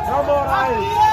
No more lies.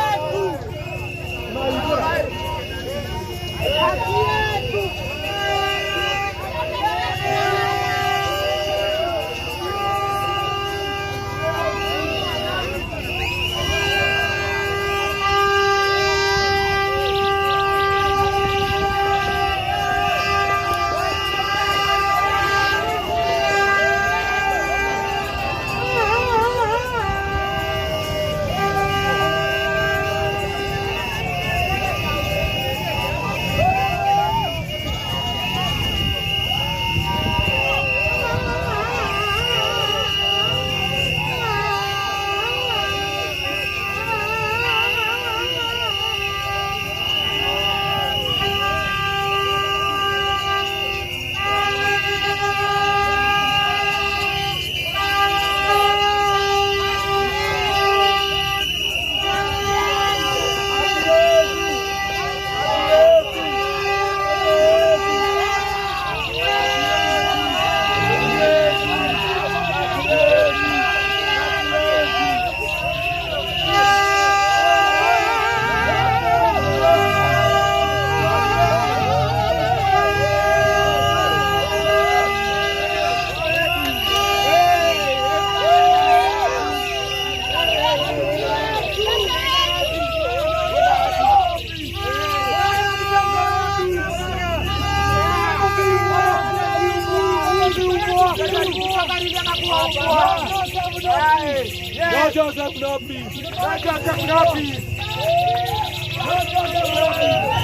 No Joseph, no peace. No Joseph, no peace. No Joseph, no peace.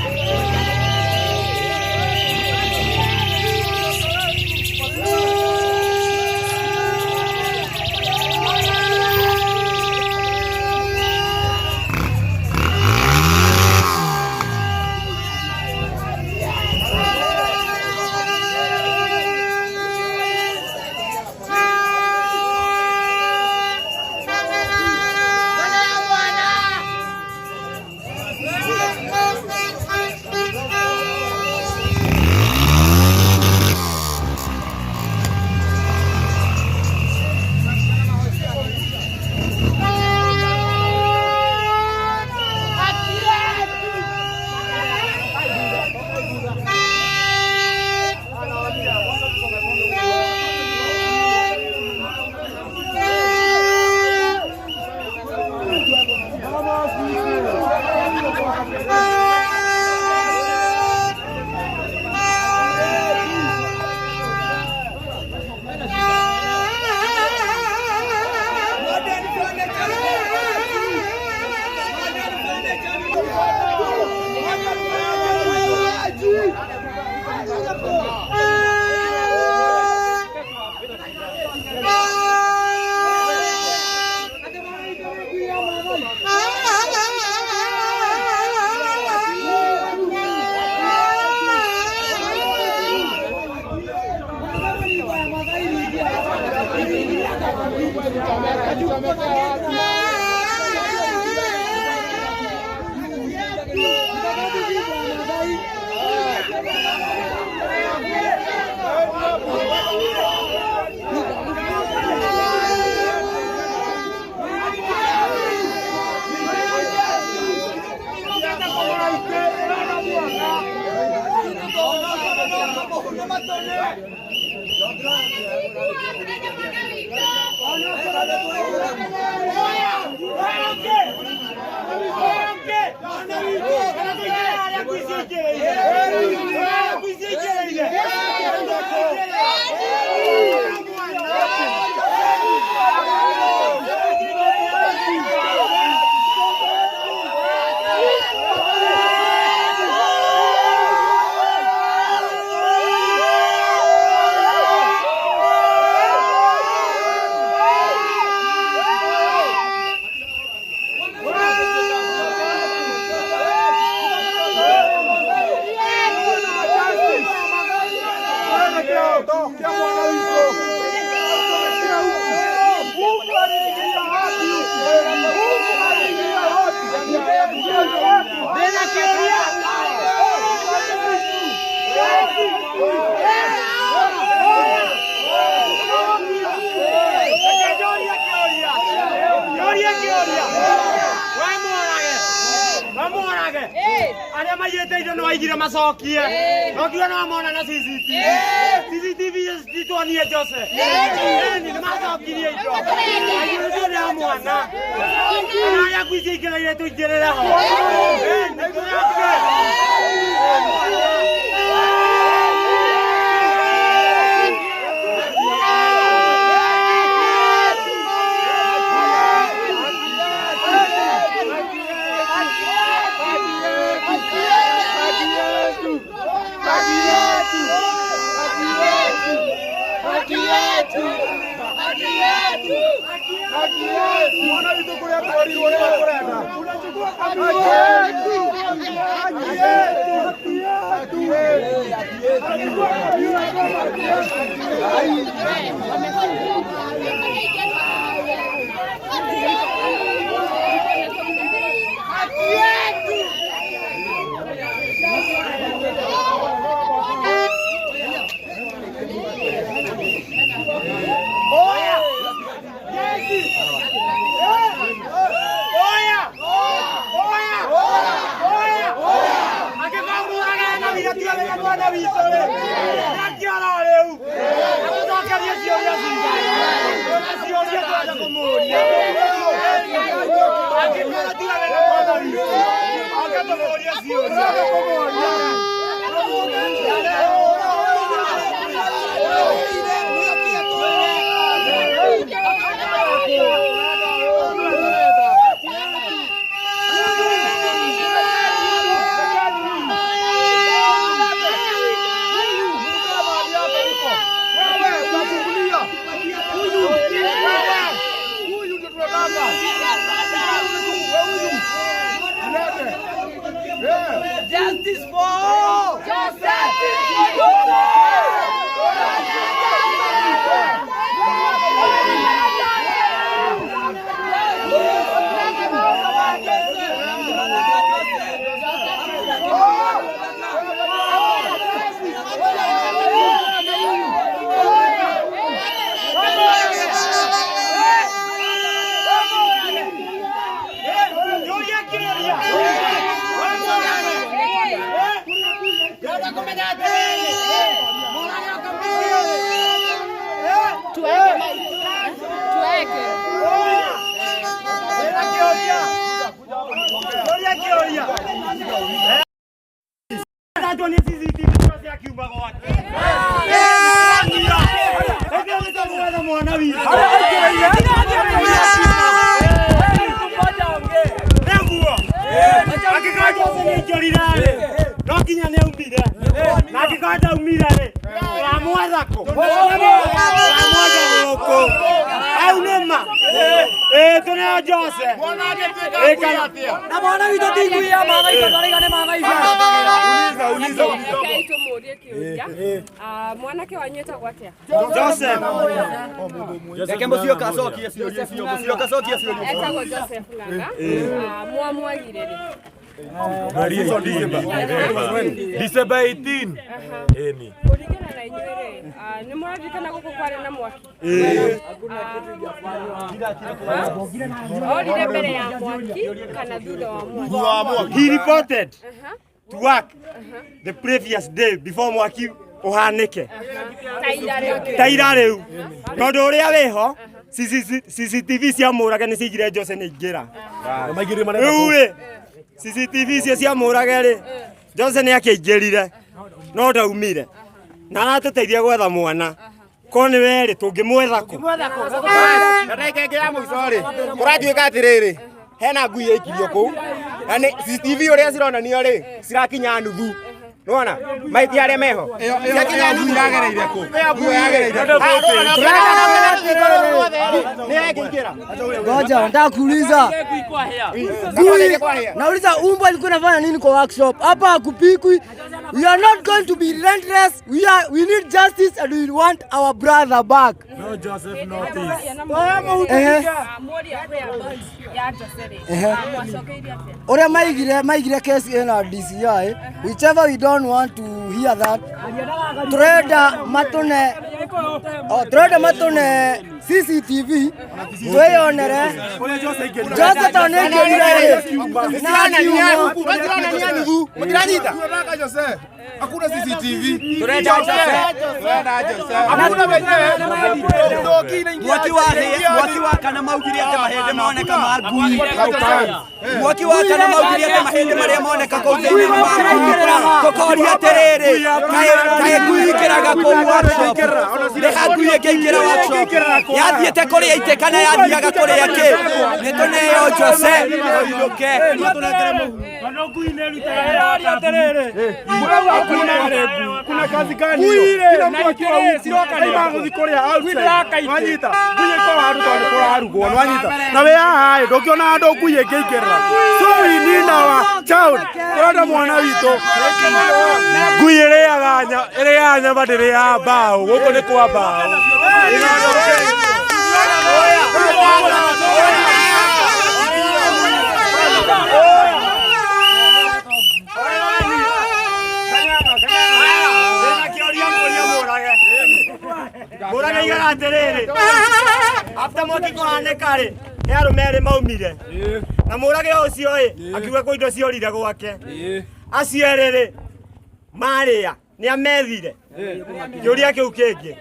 Maiyĩte indo nĩ waigire macokie. No kiuga no mona na CCTV. CCTV citwonie Jose. Ĩni nĩ macokirie indo. Aiyũrĩtio nĩ a mwana. Ona arĩa ngui ciaingĩrĩire tũingĩrĩre ho. Ĩni tũrake. Mwana witũ kũrĩa twarirwo nĩ tũrenda. Haki yetu. Haki yetu. Haki yetu. Oya! Jesi! Oya! Oya! Oya! Angĩkorwo na wira tiga wĩra mwana witũ rĩ, ndangĩora rĩu. Atũcokerie ciũria citũ. Na ciũria tũrenda kũmũria. Angĩkorwo tiga wĩra mwana witũ, oke tũmũrie ciũria. Wewe unachungulia. Huyu. Wewe. Huyu ndio tunataka. Wewe huyu. Mlete. Eh. Justice for all! Yũria kĩũria. Ndĩrenda kũmenya atĩrĩrĩ, mũrage Tuweke. Yũria kĩũria. Yũria kĩũria. Atatwo nĩ CCTV ciothe akiuma gwake. Ĩndĩ nĩ tũmwetha mwana witũ. Nĩguo. Angĩkorwo Jose nĩ aingĩrire rĩ, no nginya nĩ aumire. Na angĩkorwo ndaumire rĩ, tũramwetha kũ? Tũramwetha gũkũ. Hau nĩ ma. Ĩĩ tũneo Jose. Ĩĩ kana Na mwana witũ ti ngui ya mama itũ twaraiga nĩ mama itũ. Uliza, uliza. Rekei tũmũrie kĩũria. Ah, mwanake wanyu etagwo atĩa? Joseph. Reke mũcioka acokie ciũria icio, mũcioka acokie ciũria. Etagwo Joseph Ng'ang'a. Ah, mwamwagire rĩ? December 18. Ĩni. Kũringana na inyuĩ rĩ, ah, nĩ mũraririkana gũkũ kwarĩ na mwaki? Ah, orire mbere ya mwaki kana thutha wa mwaki? He reported to work the previous day before mwaki uhanĩke. Ta ira rĩu. Ta ira rĩu. Tondũ ũrĩa wĩho CCTV cia Mũrage nĩ ciaigire Jose nĩ aingĩra. Rĩu rĩ CCTV icio cia Mũrage rĩ Jose nĩ akĩingĩrire no ndaumire na aratũteithia gwetha mwana ko nĩ we rĩ tũngĩmwetha kũ? Na ndagĩka ĩngĩ ya mũico rĩ, kũratuĩka atĩrĩrĩ, hena ngui ĩikirio kũu na nĩ CCTV ũrĩa cironanio rĩ cirakinya nuthu nĩwona maiti arĩa meho ciakinya nuthu. Yagereire kũ? Ĩyo yagereire kũ? Nĩ yangĩingĩra. Ngoja, nataka kuuliza. Ngui, nauliza umbwa ilikuwa inafanya nini kwa workshop? Hapa hakupikwi. We are not going to be relentless. We need justice and we want our brother back. No Joseph, no peace. Ehe. Ah, mworia whereabouts ya Jose rĩ, ah, mwacokeirie atĩa? Ũrĩa maigire case ĩna DCI, whichever we don't want to hear that. Turenda matune, oh, turenda matune CCTV twĩyonere Jose tondũ nĩ aingĩrire rĩ na akiuma. Matironania nuthu. Mũtiranyita. Tunataka Jose. Hakuna CCTV. Turenda Jose. Hakuna wenyewe. Ndoki inaingia. Mwaki wa mwaki wa kana maugire atĩ mahĩndĩ moneka ma ngui. Mwaki wa kana maugire atĩ mahĩndĩ marĩa moneka kũu thĩinĩ nĩ ma ngui. Tũkoria atĩrĩrĩ, kaĩ ngui ikĩraga kũu workshop? Nĩ ha ngui ĩngĩingĩra workshop? Yathiĩte kũrĩa itĩ kana yathiaga kũrĩa kĩ? Nĩ tũneo Jose tũinũke. Kuna kazi gani hiyo? Kila mtu akiwa huku aima gũthiĩ kũrĩa outside. Nwanyita ngui ĩkorwo handũ tondũ nĩ kũrarugwo nwanyita na wĩ haha ĩ ndũngĩona handũ ngui ĩngĩingĩrĩra. So we need our child, tũrenda mwana witũ. Ngui ĩrĩaga nyama ndĩrĩaga mbaũ. Gũkũ nĩ kwa mbaũ. Mũrage igaga atĩrĩrĩ, after mwaki kũhanĩka rĩ, nĩ arũme erĩ maumire na mũrage ũcio ĩ akiuga kwĩ indo ciorire gwake. Acio erĩ rĩ marĩa nĩ amethire kĩũria kĩu kĩngĩ.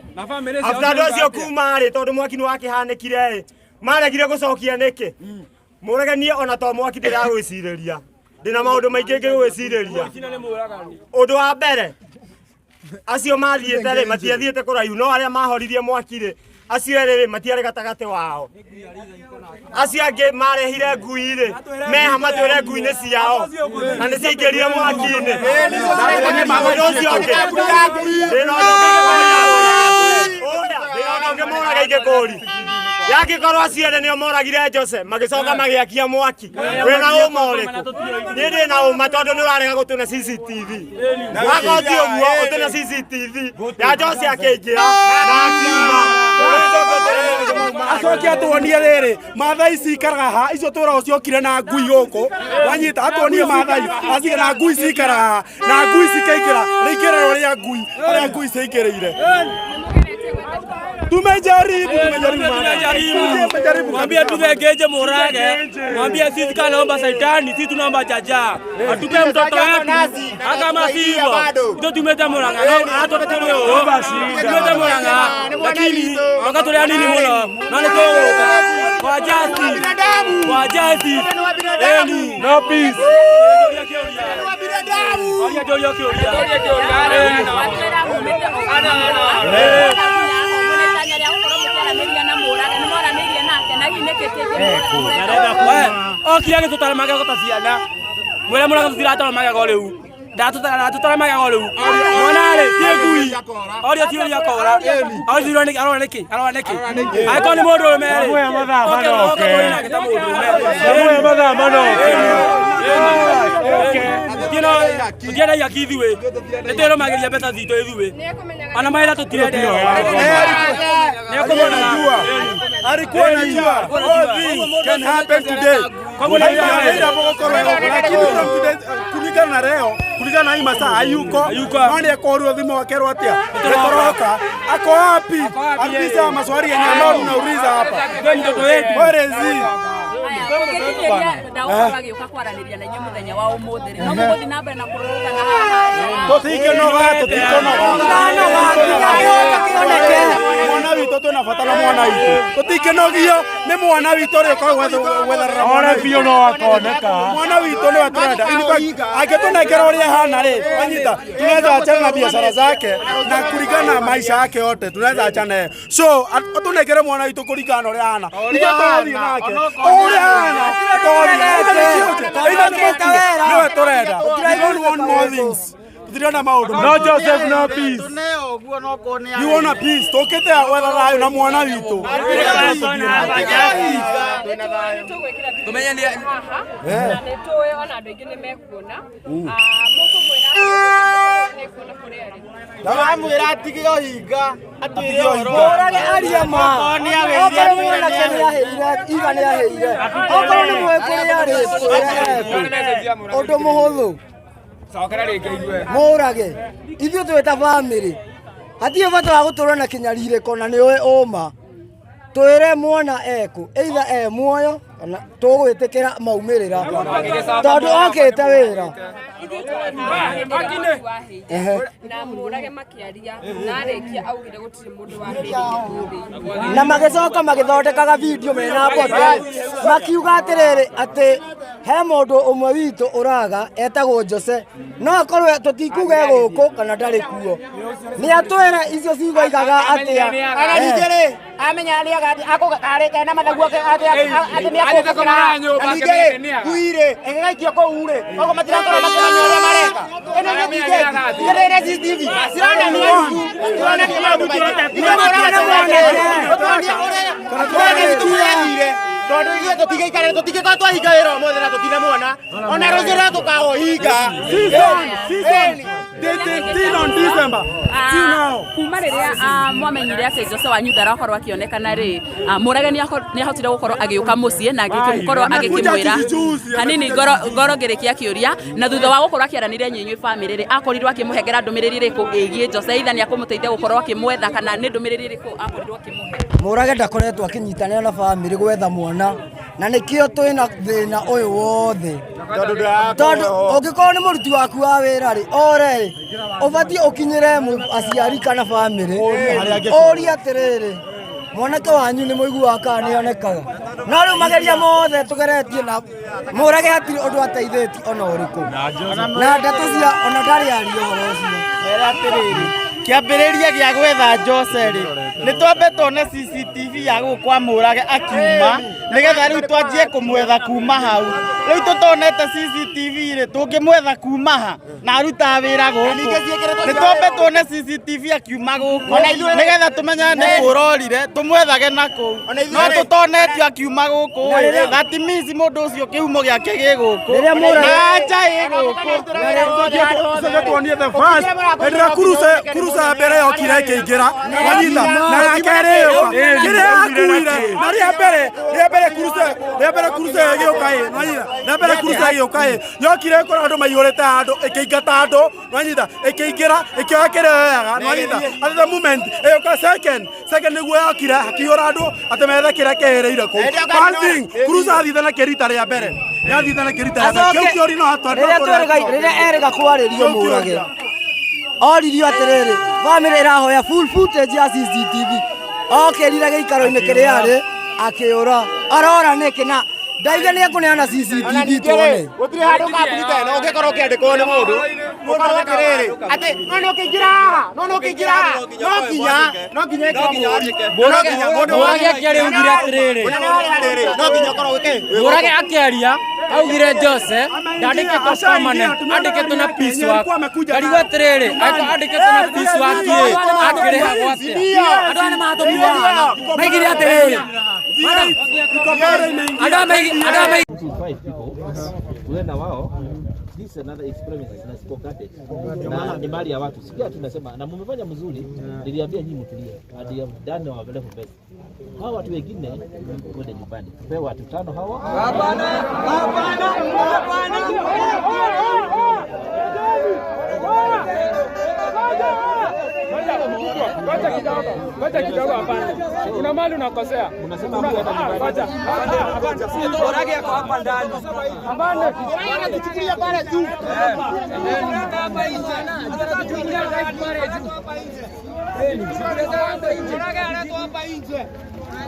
After andũ acio kuma rĩ, tondũ mwaki nĩ wakĩhanĩkire ĩ, maregire gũcokia nĩkĩ? Mũrage niĩ ona to mwaki ndĩragwĩcirĩria, ndĩna maũndũ maingĩ ngĩgwĩcirĩria. Ũndũ wa mbere, acio mathiĩte rĩ matiathiĩte kũraihu, no arĩa mahoririe mwaki rĩ, acio erĩ rĩ matiarĩ gatagatĩ wao. Acio angĩ marehire ngui rĩ meha matwĩre ngui nĩ ciao na nĩ ciaingĩrire mwaki-inĩ. Ũndũ ũcio ũngĩ, ndĩna ũndũ ũngĩ mũraga ingĩkũri yangĩkorwo acio erĩ nĩo moragire Jose magĩcoka magĩakia mwaki, wĩna ũma ũrĩkũ? Niĩ ndĩna ũma tondũ nĩ ũrarega gũtũne CCTV. Wakorwo ti ũguo ũtũne CCTV ya Jose akĩingĩra na akiuma. Acoke atuonie rĩrĩ mathai cikaraga ha icio twĩragwo ciokire na ngui gũkũ wanyita atuonie mathai acige na ngui cikaraga ha na ngui cikaingĩra rĩingĩrĩro rĩa ngui harĩa ngui ciaingĩrĩire. Tumejaribu, tumejaribu, tumejaribu. Mwambie tuthengeje Murage, mwambie sisi kama naomba saitani, sisi tunaomba jaja. Atupe mtoto wetu kama sivyo. Ndio tumete Murang'a. Hata tume Tumete Murang'a. Lakini wakati ule nini muno? Na ni tũgũka. Kwa justice. Kwa justice. Eni. No peace. Oria kĩũria kĩũria. Watwĩra mumĩte mũnetanya rĩa gũkorwo mũkĩaranĩria na Mũrage, nĩ mwaranĩirie nake na hihi nĩkĩ kĩngĩ mũreka? Okire agĩtũtara magego ta ciana. Mwĩre Mũrage tũtiratara magego rĩu. Ndatũtara magego rĩu. Mwana rĩ, ti ngui. Oria ti ũria kora. Oria nĩkĩ, arora nĩkĩ, arora nĩkĩ. Angĩkorwo nĩ mũndũrũme rĩ. Mamwe mathaa Oke manoke. kũrĩ nake ta mũndũrũme. Mamwe mathaa manoke. Tũtienda ihaki ithuĩ. Nĩ twĩrũmagĩria mbeca citũ ithuĩ. Ona mawĩra tũtirenda. Nĩekũmenya. Alikuwa anajua all things can happen today. Lakini from today, kulingana na leo, kulingana na hii masaa hayuko. Nani akorirwo thimu akerwo atia? Nĩtũroka. Ako wapi? Arudisha maswali yenye ambayo tunauliza hapa. Mtoto wetu. Where is he? Ũngĩkinyĩria ndagũkorwo agĩũka kwaranĩria na inyuĩ mũthenya wa ũmũthĩ rĩ, no mũgũthiĩ na mbere na kũrũrũngana haha? Tũtikĩnoga, tũtikĩnoga. Mwana witũ twĩna bata na mwana witũ. Tũtikĩnogio nĩ mwana witũ ũrĩa ũkoragwo gwetherera mwana One witũ. biũ no akoneka. Mwana witũ nĩwe tũrenda. In fact, angĩtũnengera ũrĩa ahana rĩ, wanyita, tunaweza achana na biashara zake na kulingana na maisha yake yote tunaweza achana naye. So atũnengere mwana witũ kũringana na ũrĩa ahana. Ithuĩ tũrathiĩ nake. O ũrĩa ahana, tũrathiĩ. Either nĩ kĩũnje, either nĩ mũkuo, nĩwe tũrenda. We don't want more things. Tũtirenda maũndũ No Joseph, no peace. We want a peace. Tũkĩte gwetha thayũ na mwana witũ. Tũgwĩkĩra Tũmenye nĩ- haha na nĩ tũĩ ona andũ aingĩ nĩ mekuona. Mũkũmwĩra nĩ kuona kũrĩa arĩ. Ndamwĩra atige ũhinga atwĩre ũhoro. Mũrage aria ma. Okorwo mwanake nĩ aheire, Iva nĩ aheire. Okorwo nĩ mũĩ kũrĩa arĩ, kwĩre ekũ. Ũndũ mũhũthũ. Mũrage. Ithuĩ twĩ ta bamĩrĩ. Hatirĩ bata wa gũtũra na kĩnyarirĩko na nĩ ũĩ ũma. Twĩre mwana ekũ, either e muoyo kana tũgwĩtĩkĩra maumĩrĩra tondũ okĩte wĩra. Ehe. Na Mũrage makĩaria na arĩkia augire gũtirĩ mũndũ wahĩrĩire. Na magĩcoka magĩthondekaga video mena mboto makiuga atĩrĩrĩ atĩ he mũndũ ũmwe witũ ũraga etagwo Jose, no akorwo tũtikuga e gũkũ kana ndarĩ kuo. Nĩ atwĩre icio ciugo aigaga atĩa. Ona ningĩ rĩ, amenya nĩ agathiĩ kena mathagu ake atĩ nĩ akũbũkĩra. Na ningĩ rĩ, ngui rĩ, ĩgĩgaikio kũu rĩ, koguo matirakorwo makĩmenya ũrĩa mareka. Ĩno nĩ tingĩki, ĩrĩ CCTV, cironania nuthu, cironania maũndũ maingĩ. Ithuĩ tũronania ũrĩa witũ yathire. Tondũ ithuĩ tũtingĩikara, tũtingĩkorwo twahinga wĩra ũmũthĩ na tũtinamuona, ona rũciũ no tũkaũhinga. Season, the 13 on December. Till now. Kuma rĩrĩa mwamenyire atĩ Jose wanyu ndarakorwo akĩonekana rĩ, Mũrage nĩ ahotire gũkorwo agĩũka mũciĩ na agĩkorwo agĩkĩmwĩra hanini ngoro ngĩrĩkia kĩũria, na thutha wa gũkorwo akĩaranĩria inyuĩ bamĩrĩ rĩ, akorirwo akĩmũhengera ndũmĩrĩri ĩrĩkũ ĩgiĩ Jose, either nĩ akũmũteithia gũkorwo akĩmwetha kana nĩ ndũmĩrĩri ĩrĩkũ akorirwo akĩmũhe? Mũrage ndakoretwo akĩnyitanĩra na bamĩrĩ gwetha mwana, na nĩkĩo twĩna thĩna ũyũ wothe. Tondũ ũngĩkorwo nĩ mũruti waku wa wĩra rĩ, ore rĩ, ũbatiĩ ũkinyĩre aciari kana bamĩrĩ ũrie atĩrĩrĩ, mwanake wanyu nĩ mũiguaga kana nĩ onekaga. No rĩu mageria mothe tũgeretie na Mũrage hatirĩ ũndũ ateithĩtie ona ũrĩkũ, na ndeto cia ona ndarĩ aria ũhoro ũcio. Mera atĩrĩrĩ, kĩambĩrĩria gĩa gwetha Jose rĩ, nĩ twambe tuone CCTV ya gũkũ kwa Mũrage akiuma, nĩgetha rĩu twanjie kũmwetha kuma hau. Rĩu tũtonete CCTV rĩ, tũngĩmwetha kuma ha na arutaga wĩra gũkũ? Nĩ twambe tuone CCTV akiuma gũkũ, nĩgetha tũmenye nĩ kũrorire, tũmwethage na kũu. No tũtonetio akiuma gũkũ rĩ, that means mũndũ ũcio kĩhumo gĩake gĩ gũkũ na nja ĩ gũkũ. Ucoke tuonie the first hĩndĩ ĩrĩa kuruca ya mbere yokire ĩkĩingĩra, wanyita, na ya kerĩ ĩgĩũka, kĩrĩa yakuire, na rĩa mbere kuruca, rĩa mbere kuruca ĩgĩũka ĩ, wanyita, rĩa mbere kuruca ĩgĩũka ĩ, yokire ĩkora andũ maihũrĩte handũ, ĩkĩingata andũ, wanyita, ĩkĩingĩra, ĩkĩoya kĩrĩa yoyaga, wanyita, at the moment ĩgĩũka second nĩguo yokire hakĩihũra andũ atĩ methe kĩrĩa kĩhĩrĩire kũu. First thing, kuruca athiĩte na kĩrita rĩa mbere, yathiĩte na kĩrita rĩa mbere, kĩu kĩũri no atware. Rĩrĩa erĩga kwarĩrio Mũrage oririo atĩrĩrĩ, bamĩrĩ ĩrahoya full footage ya CCTV, okĩrire gĩikaro-inĩ kĩrĩa arĩ akĩũra, arora nĩkĩ na ndaiga nĩ ekũneana CCTV tuone. Gũtirĩ handũ kambuni ta ĩno ũngĩkorwo ũkĩandĩkwo nĩ mũndũ ũkorwo atĩrĩrĩ atĩ no nĩ ũkĩingĩra haha, no nĩ ũkĩingĩra haha, no nginya ĩkĩrwo mũhũri. No nginya mũndũ Mũrage akĩaria augire atĩrĩrĩ, mũnene wa rĩrĩ, no nginya ũkorwo wĩke Mũrage akĩaria augire Jose ndandĩkĩtwo permanent, andĩkĩtwo na piece work. Ngarigwo atĩrĩrĩ, angĩkorwo andĩkĩtwo na piece work ĩ, akĩrĩhagwo atĩa? Andũ aya nĩ matũkuaga. Maigire atĩrĩrĩ, andũ aya maigire 5 people tuwe na wao. This is another experiment na siko guarded na ni mali ya watu. Sikia tunasema na mmefanya mzuri, niliambia nyinyi mtulie and you have done our level best. Hawa watu wengine kwenda nyumbani, tupewe watu 5 hawa. Hapana, hapana, hapana. Ngoja kidogo, hapana. Kuna mali unakosea. Unasema mtu aende nyumbani. Ngoja. Mũrage ako hapa ndani. Hapana. Anatuchukulia pale juu.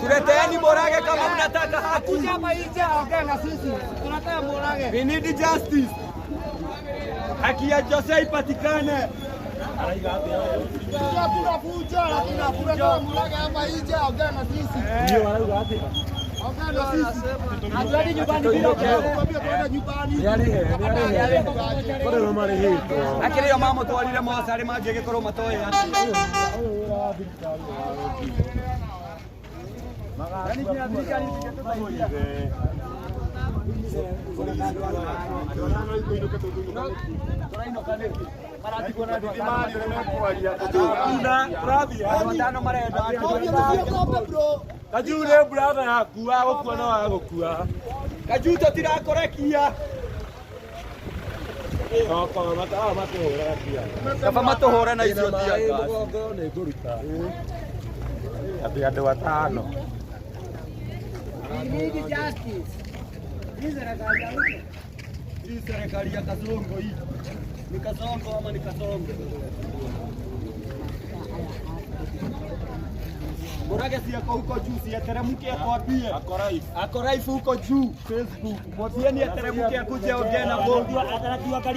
Tuleteeni Mũrage kama mnataka haki. We need justice. Haki ya Jose ipatikane. Akĩrĩ o mamũtwarire mocarĩ mangĩgĩkorwo matoĩ atĩ. Kaju nĩ brother yaku agũkua no agũkua. Kaju tũtirakũrekia. Kaba matũhũre na icio tear gas. Atĩ andũ atano. We need justice. Hii serikali ya Ruto. Hii serikali ya Kasongo hii. Ni Kasongo ama ni Kasongo? Murage si ako huko juu, si ateremke akwambie. Ako live huko juu Facebook. Mwambieni ateremke akuje aongee na Mungu.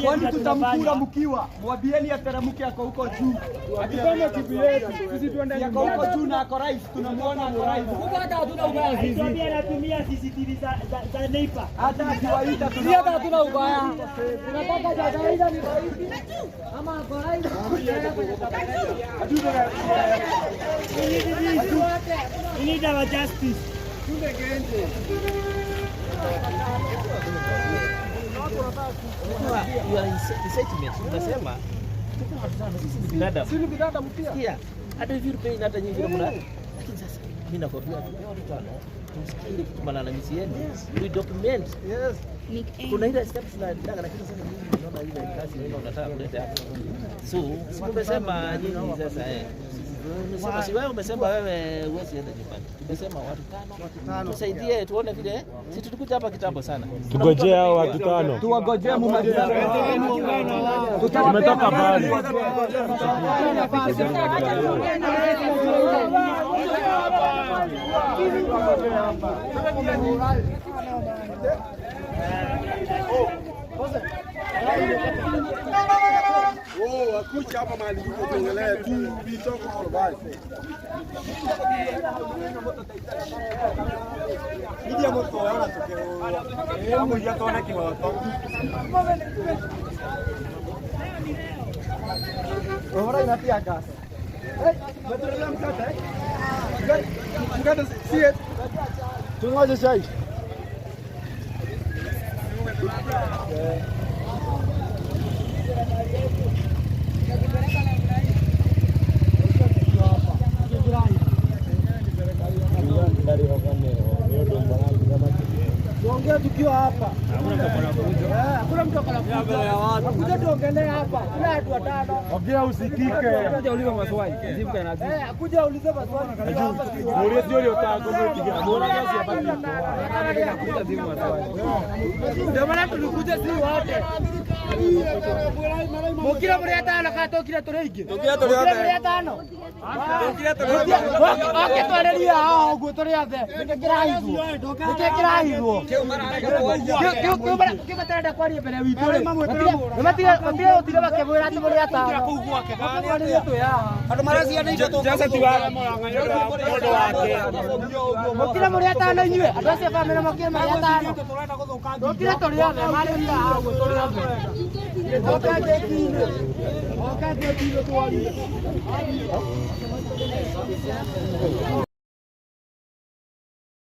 Kwani tutamkula mkiwa. Mwambieni ateremke ako huko juu. Akifanya kitu yetu, sisi tuende Si ako huko juu na ako live, tunamuona ako live. Hata hatuna ubaya sisi. Anatumia CCTV za neighbor. Hata akiwaita Sisi hata hatuna ubaya. Tunataka Jagaida ni rais ama ako rais. We need our justice. Your incitement unasema tuko watu sana, sisi ni binadamu. Sisi ni binadamu pia. Sikia, hata hivi pain hata nyinyi vile mna. Lakini sasa mimi nakwambia tupewe watu tano, tusikie ile kitu malalamishi yenu. We document. Yes. Kuna ile steps tunaendaga, lakini sasa nyinyi mnaona ile kazi wewe unataka kuleta hapo. So, si umesema nyinyi sasa eh. Umesema si wewe umesema wewe huwezi enda nyumbani. Tumesema watu tano. Tusaidie tuone vile. Si tulikuja hapa kitambo sana. Tugojee hao watu tano. Tuwagojee mumalize. Tumetoka mbali. Oh, akuja hapa mahali huko tuongelee tu we talk all about. Media moto wana tukio. Hapo ndio tuone kihoto. Rohora inatia gas. Umetuletea mkate eh? Mkate si tungoje chai. Tuongee tukiwa hapa. Hakuna mtu akona fujo. Hakuna tuongelee hapa. Kuna watu watano. Ongea usikike. Kuja ulize maswali. Eh, kuja ulize maswali. Muulize yule utakomwitikia. Murage si abaki. Ndio maana tulikuja si wote. Mukira muri atano kana tukire turi aingĩ? Tukire tũrĩ othe. Mukire muri atano. Tukire tũrĩ othe. Oke twarĩrie haha ũguo tũrĩ othe. Nĩkĩ kĩrahithwo? Nĩkĩ kĩrahithwo? Kĩu matarenda kwaria mbere witũ rĩ. Matige gũtinda makĩmwĩra atĩ mũrĩ atano. Oke twarĩrie twĩ haha. Andũ maracianĩire Mukire muri atano inyuĩ. Andũ acio a bamĩrĩ mokire marĩ atano. Tũkire tũrĩ othe marĩria haha ũguo tũrĩ othe. Oka ngĩti-inĩ. Oka ngĩti-inĩ twarie.